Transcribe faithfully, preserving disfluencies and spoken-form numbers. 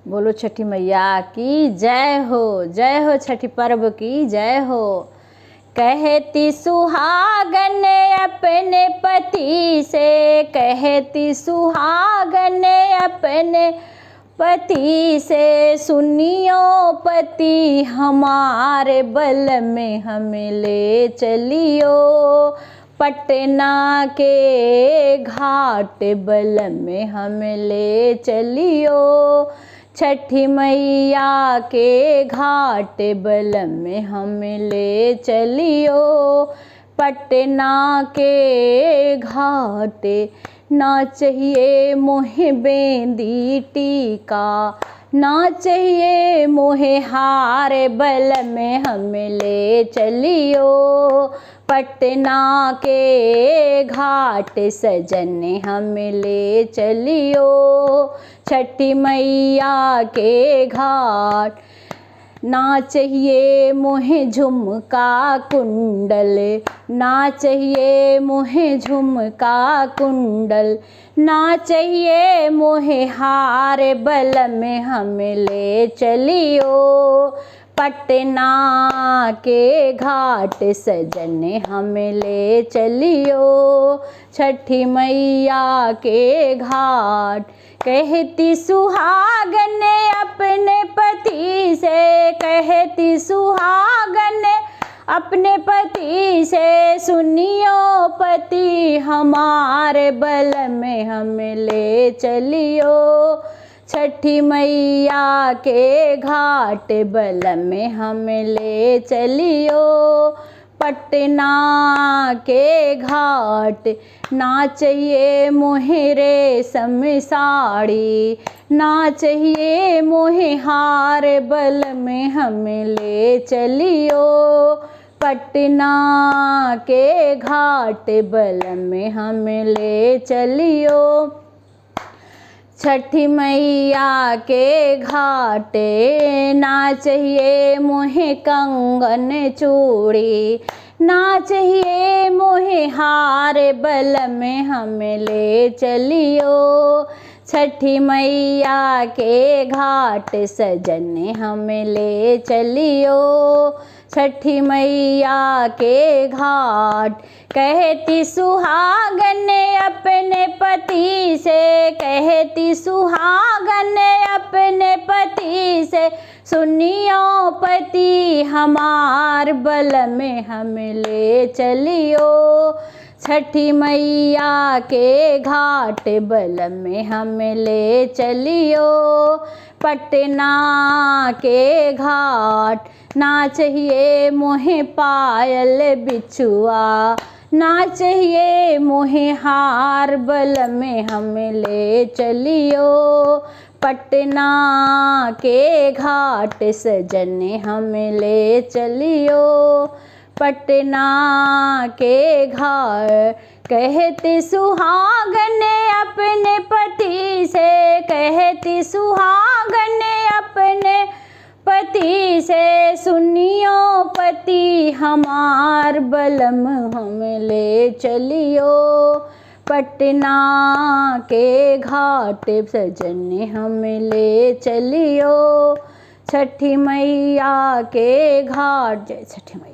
बोलो छठी मैया की जय हो, जय हो छठी पर्व की जय हो। कहती सुहागन अपने पति से, कहती सुहागन अपने पति से, सुनियो पति हमारे बलम हमें ले चलियो, पटना के घाट बलम हमें ले चलियो, छठी मैया के घाट बलम हमें ले चलियो, पटना के घाट। ना चाहिए मोहे बेंदी टीका, ना चाहिए मोहे हार बलम हमें ले चलियो, पटना के घाट सजन हमें ले चलियो, छठी मैया के घाट। ना चाहिए मोहे झुमका कुंडल, ना चाहिए मोहे झुमका कुंडल, ना चाहिए मोहे हार बलम हमें ले चलियो, पटना के घाट सजन हमें ले चलियो, छठी मैया के घाट। कहती सुहागन अपने पति से, कहती सुहागन अपने पति से, सुनियो पति हमार बलम हमें ले चलियो, छठी मैया के घाट बलम हमें ले चलियो, पटना के घाट। ना चाहिए मोहे रेशम साड़ी, ना चाहिए मोहे हार बलम हमें ले चलियो, पटना के घाट बलम हमें ले चलियो, छठी मैया के घाटे। ना चाहिए मोहे कंगन चूड़ी, ना चाहिए मोहे हार बलम हमें ले चलियो, छठी मैया के घाट सजन हमें ले चलियो, छठी मैया के घाट। कहती सुहागन अपने पति से, कहती सुहागन अपने पति से, सुनियो पति हमार बलम हमें ले चलियो, छठी मैया के घाट बलम हमें ले चलियो, पटना के घाट। ना चाहिए मोहे पायल बिछुआ, ना चाहिए मोहे हार बलम हमें ले चलियो, पटना के घाट सजन हमें ले चलियो, पटना के घाट। कहती सुहागन अपने पति से, कहती सुहागन अपने पति से, सुनियो पति हमार बलम हमें ले चलियो, पटना के घाट सजन हमें ले चलियो, छठी मैया के घाट। जय छठी मैया।